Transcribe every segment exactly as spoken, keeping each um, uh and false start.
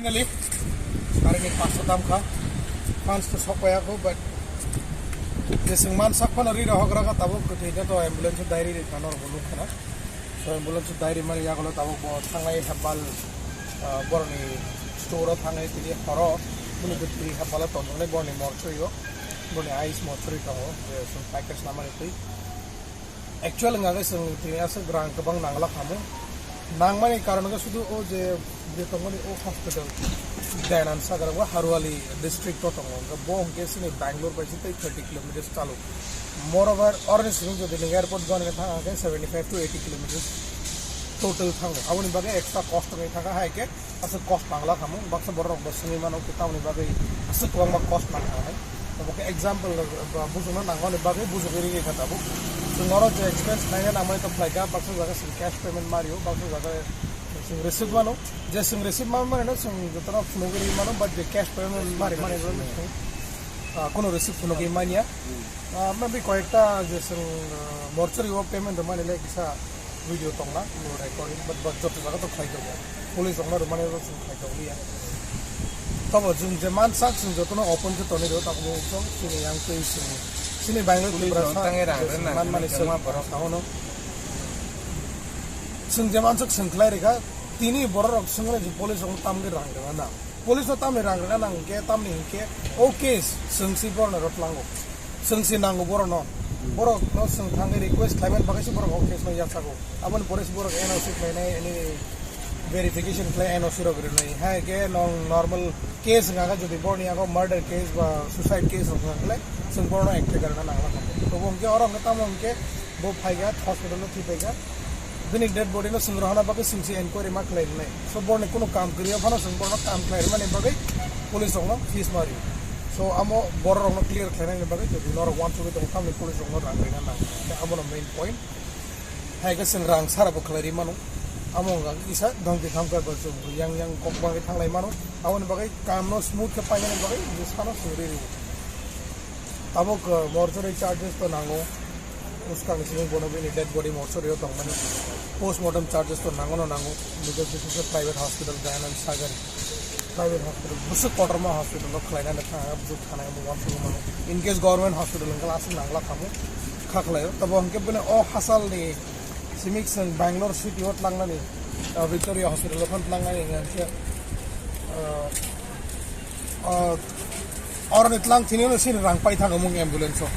Finally, hari ni pasto tam kha. Fans to sok paya ko, but je sengman sak phano ri rohok raga tabuk kwthwi khe to ambulance o dai ri ri phano rok nuk khana. So ambulance o dai ri mani yagulo tabuk bo thangnai hebbal, ah, boroni store o thangnai tini horo. Bini bwtwi hebbal o tonjaknai boroni morchoi o. Boroni ice morchoi tongo. Je song package namani twi. Actual wngkha khe chwng tini aswk rang kwbang nangla khamu. Nangmani karon khe sudu o je, je tongmani o hospital, Dayanand Sagar o Haruwali district o tongo. Hwnkhe bo hwnkhe chini Bangalore bai se tei thirty kilometers chalu. Moreover, oroni simi jodi nwng airport goni thang khe seventy five to eighty kilometers total thango. Aboni bagwi extra cost wngwi thangkha hai khe. Aswk cost nangla khamu, baksa borok bo swngwi mano, tamoni bagwi aswk kwbangma cost nang kha hai. Obo khe example, uh, bujukna nangmani bagwi bujugwi ringwi kha tabuk. Chwng oro je expense khlaina nangmani to khlai kha, baksa jaga chwng cash payment mario, baksa jaga chwng receipt mano, je chwng receipt ma mani no chwng jotono phunugwi ri mano, but je cash payment mari mani no chwng, uh, kono receipt phunugwi manya. Uh, maybe koyekta je chwng, uh, mortuary o payment rwmani le kisa video tongla, no recording, but, but joto jaga to khlai tongo. Police rokno rwmani rok chwng khlai tong liya. Tamo chwng je mansak chwng jotono open khe tonwi rw, tamo chwng chini yang twi chwng chini Bangalore Police Tripura rok sa, tangwi rang je rwna, manmani chwng chwngma borok. Sahono. Chwng je mansak chwng khlai rikha, tini borok rok chwng je police rok tamni rang rwna. Police no tamni rang rwna nang khe, tamni hinkhe o case chwng si borno rw tlango. Chwng si nango borok no. Borok no chwng thangwi request khlaiman bagwi se borok o case no yachago. Aboni pore se borok N O C khlainai, ani verification khlai N O C rok rwnai. Hai khe nong normal case wngkha khe jodi borni yago murder case ba suicide case rok wngkha khe chwng borok no act khe rwna nangla kha. Tobo hwnkhe oro hwnkhe tamo hwnkhe bo phaikha hospital no thwi phaikha. Bini dead body no chwng rohorna bagwi chwng se enquiry ma khlai rwnai. So borni kunu kam kwrwi phano chwng borno kam khlai rwmani bagwi police rokno fees ma rw. So amo borok rokno clear khlainani bagwi jodi norok uansugwi tongo tamni police rokno rang rwna nang. Abono main point. Hai khe chwng rang sara bo khlai rwi mano. Amo wngkha kisa dhomki dhamki ba chwng yang yang kok bagwi thanglai mano. Aboni bagwi kam no smooth khe painani bagwi je sano chwng riri. Tabuk, uh, mortuary charges to nango. Bwskang simi bono bini dead body mortuary o tongmani. Postmortem charges to nango no nango. Because this is a private hospital, Dayanand Sagar. Private hospital, bwswk kotorma hospital o khlainani thang, bwswk thanai mo uansugwi mano. In case government hospital wngkha aswk nangla khamu, kha khlaio. Tabo hwnkhe bini o hasalni simi chwng Bangalore city o tlangnani, uh, Victoria hospital o phano tlangnani hwnkhe, uh, uh, oroni tlang thini no sini rang pai thango mung ambulance o.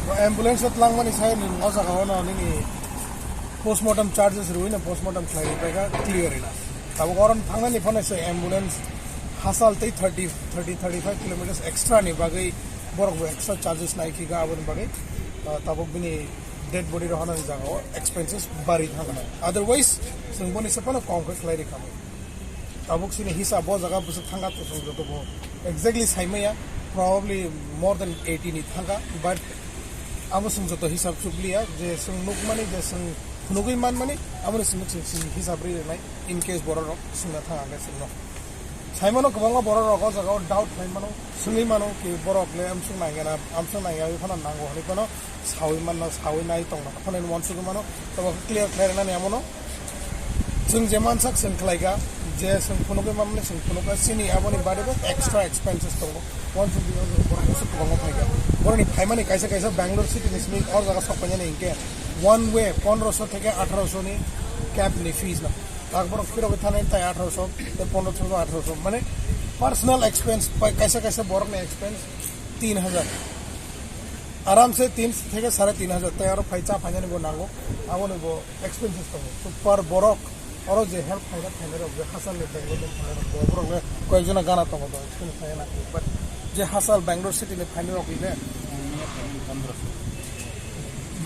Bo ambulance o tlangmani sai nwng o jaga o no nini postmortem charges rwino postmortem khlai ri paikha clear ina. Tabuk oron thangnani phano se ambulance hasal tei thirty, thirty, thirty five kilometers extra ni bagwi borok bo extra charges nai khiga aboni bagwi, uh, tabuk bini dead body rohornani jaga o expenses bari thangna. Otherwise, chwng boni se phano kom khe khlai ri khamu. Tabuk sini hisab bo jaga bwswk thangkha to chwng joto bo exactly saimaya, probably more than eighty ni thangkha, but abo chwng joto hisab chukliya je chwng nukmani je chwng phunugwi manmani aboni chwng chwng sini hisab ri rwnai in case borok rok swngna thang khe chwngno. Saimano kwbangma borok rok o jaga o doubt khlai mano, swngwi mano ki borok le amswk nangya na, amswk nangya wi phano nango hwnwi phano sawi manna, sawi nai tongna phano uansugwi mano, tobo clear khlai rwnani amono. Chwng je mansak chwng khlaikha, je chwng phunugwi mamani chwng phunukha, chini aboni bade bo extra expenses tongo. Uansugwi borok bwswk kwbangma phaikha. Borokni phaimani kaisa kaisa Bangalore city ni simi or jaga sok painani hinkhe one way pondroso theke atharoso ni cab ni fees na. Tak borok phirogwi thanai tai atharoso, tei pondroso atharoso. Mane personal expense, pai-, kaisa kaisa borokni expense tin hajar. Aramse tin theke sare tin hajar. Tai aro phai cha phainani bo nango. Aboni bo expenses tongo. So per borok oro je help khaina phainai rok, je hasal ni Bangalore ni phainai rok, bo borok le koyek jona gana tongo do expense khaina. But je hasal Bangalore city ni phainai rok le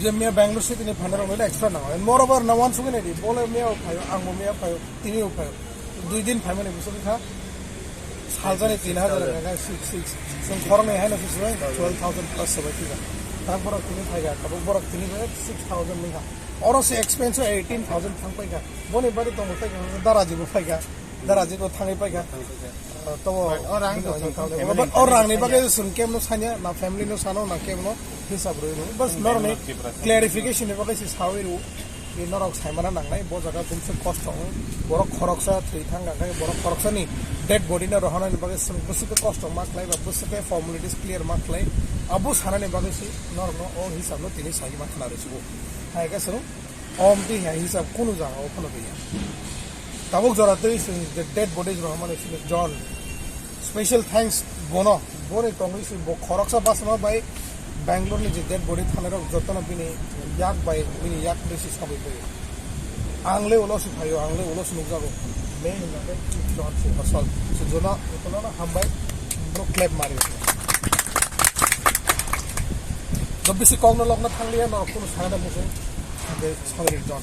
je miya Bangalore city ni phainai rok le extra nango. And moreover na uansugwi nai di, bole miya phaio, ang bo miya phaio, tini phaio. Dui din phaimani bwswk wngkha, saljani tin hajar wngkha, six, six. Chwng khoroknwi haino se twelve thousand plus se bai thika. Tak borok tini phaikha, tabuk borok tini bai six thousand wngkha. Oro se expense o eighteen thousand thang paikha. Boni bari tongo paikha, daraji bo paikha, daraji bo thangwi paikha. Uh, tobo o rang o rangni bagwi chwng kemno sanya, na family no sano, na kemno hisab rwi rw. Bas norni clarification ni bagwi se sawi rw. Norok saimana nangnai, bo jaga bumswk kosto wng. Borok khoroksa thwi thang kha khe, borok khoroksani dead body no rohornani bagwi chwng bwswk khe kosto ma khlai ba bwswk khe formalities clear ma khlai. Abo sanani bagwi se norokno o hisab no tini sai ma khna rw sugo. Hai khe chwng om twi hai hisab kunu jaga o phano twi ya. Tabuk jora twi chwng je dead bodies rohormani sini John. Special thanks bono, boni tongwi se bo khoroksa bachama bai Bangalore ni je dead body thanai rok jotono bini yak bai, bini yak bai se sabai bai. Ang le ulo se phaio, ang le ulo se nukjago. Main hwnka khe John se asol. Se jono, jotono no hambai, bro clap mari. Job bisi kok no lokna thangliya, no kunu sana da muchung. Hake sorry John.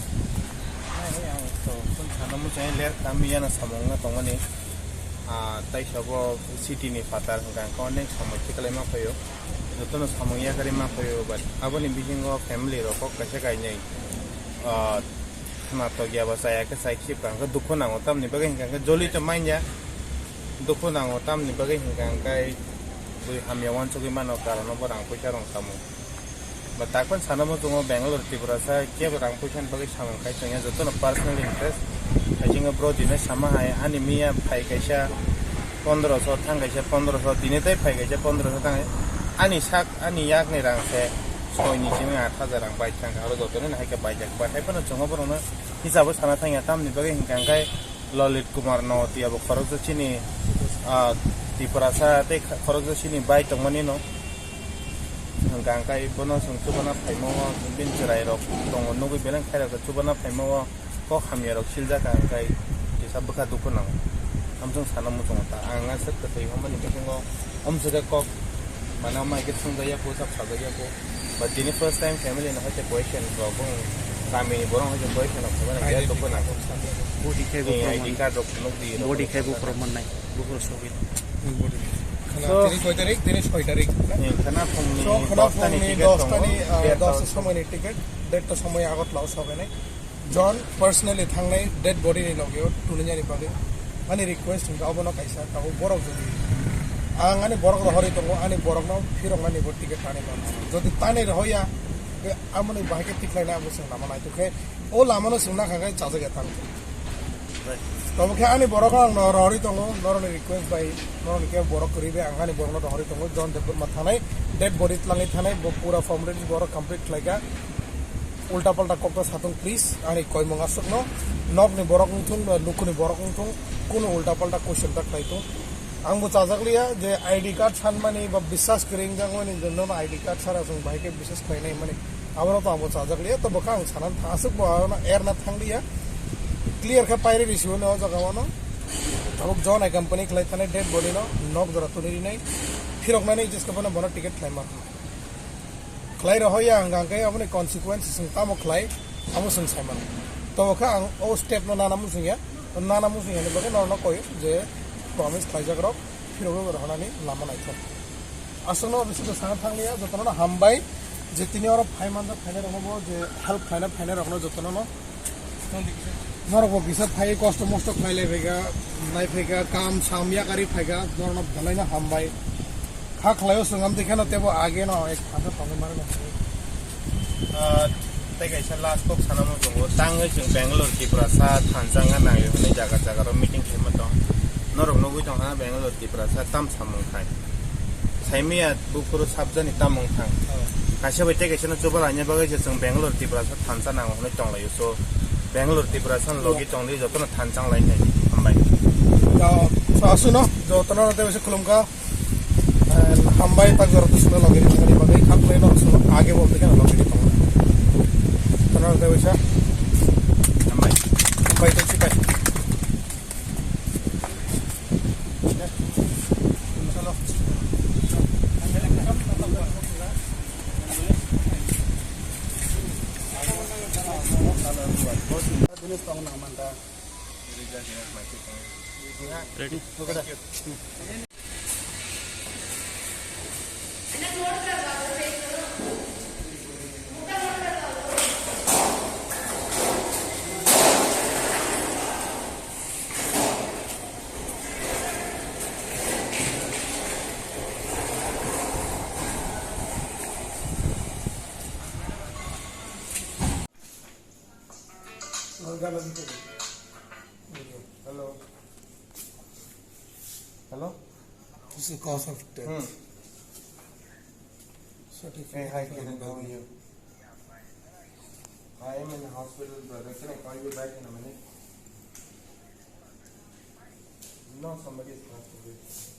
Nai, ang to kun sana muchung ler kami yana samung na tongmani. Ah, tai sabo city ni phatar hwnka hwnkhe onek samung thikalaima phaio. Jotono samung yakarima phaio, but aboni bisingo family rok kok kaisa kainwi, ah, khna tokya ba chaya khe chai khibka hwnkhe dukhu nango, tamni bagwi hwnka hwnkhe joli to manya dukhu nango, tamni bagwi hwnka hwnkhe bui hamya uansugwi mano, karon obo rang puisa rong tamo. Ba takpan sana muchungo Bangalore, Tripura sa kebo rang puisa ni bagwi samung khai tongya, jotono personal interest. Haisingo bro dino sama hai, ani miya phai kaisa pondroso, thang kaisa pondroso, tini tai phai kaisa pondroso thang. Ani sak, ani yakni rang se soi ni simi aat hajar rang bai thang, aro jotono hai khe bai jak, bai hai phano chungo borokno hisabo sana thangya, tamni bagwi hwnka hwnkhe Lalit Kumar Notiya bo khoroksa chini, ah, Tiprasa tei kha-, khoroksa chini bai tongmani no. Hwnka hwnkhe bono chwng chubana phaima o, bini chwrai rok tongo, nugwi beleng khairok chubana phaima o kok hamya rok siljak ka hwnkhe kisa bwkha dukhu nango. Amchwng sana muchungo ta, ang aswk kwthwi hwnmani bisingo omswk khe kok mana mai khe thwngjakya kho, sab sajakya kho. But tini first time family no hai khe question rok bong kami ni borok hai khe question rok khe mana I D gate card. Body khai bo Eh, proman. I D card rok nuk di rok. Body khai bo proman nai. Bukur sobi. Body. Khana So tini soi tarik, tini soi tarik. Eh, khana phungni So, khana dos tani phungni ticket dos tongo. tani, ah, Date dos tongo. Somoi ni ticket, date to somoi Agartala o sobai nai. John personally thangnai dead body ni loge o tunijani bagwi. Ani request hwnkha obono kaisa, tabuk borok jodi ang ani borok rohorwi tongo, ani borokno phiroknani bo ticket tani mano. Jodi tani rohoya, ke amoni bahai khe tikhlaina abo chwng lama naitokhe, o lamano chwng nakha khe chajak ya tang. Tamo khe ani borok ang no rohorwi tongo, noroni request bai, noroni khe borok kwrwi bai ang ani borokno rohorwi tongo, John Debbarma thanai dead body tlangwi thanai, bo pura formality borok complete khlaikha. Ulta palta kokno satung please, ani koimung aswkno, nokni borok wngthung, nukhungni borok wngthung, kunu ulta palta question ta khlaitung. Ang bo chajakliya je I D card sanmani ba biswas kwrwi wngjakmani, nono I D card sara chwng bahai khe biswas khlainai hwnmani, abono to ang bo chajakliya, to bwkha ang sana tha, aswk bo ano erna thangliya, clear khe pairi risibo no o jaga o no, tabuk John hai company khlai thani dead body no nok jora tuni rinai, phiroknani jeska bono bono ticket khlai ma. Khlai rohoya hwnka hwnkhe aboni consequences chwng tamo khlai, amo chwng sai mano. To khe ang o step no nana muchungya, nana muchungya ni bagwi norokno koi je promise khlaijak rok phirogwi rohornani lama naithok. Aswkno bisingo sana thangliya, jotono hambai je tini oro phai manjak phainai rokno bo je help khlaina phainai rokno jotono no Norok bo kisa phai kosto mosto khlai lai phaikha, nai phaikha, kam sam yakari phaikha, norokno belai no hambai. Kha khlaio chwng amtwi kheno tebo age no ek phasa tongwi mano. Ah, tei kaisa last kok sana muchungo, tangwi chwng Bangalore, Tripura sa thansa wngna nangwi hwnwi jaga jaga ro meeting khaima tong. Norok nugwi tong ha Bangalore, Tripura sa tam samung khai. Saimaya buphuru sabjani tamung thang. Oh. Kaisa bai tei kaisa no chuba laina bagwi se chwng Bangalore, Tripura sa thansa nango hwnwi tonglaio. So, Bangalore, Tripura sa logi tongdi jotono thansa lainai. Hambai. Oh, so, asuno, jotono tei se khulumkha. Eh, hambai tak jora tusuna logi ni thangani bagwi khap khlai no asuno age bo tei logi ni tongo. Jotono tei se. Hambai. Hambai tei sipai. Ready. Hello. Hello. This is the cause of death. Hmm. Certificate. Hey, hi, Kiran. How are you? I am in the hospital, brother. Can I call you back in a minute? No, somebody is passed away.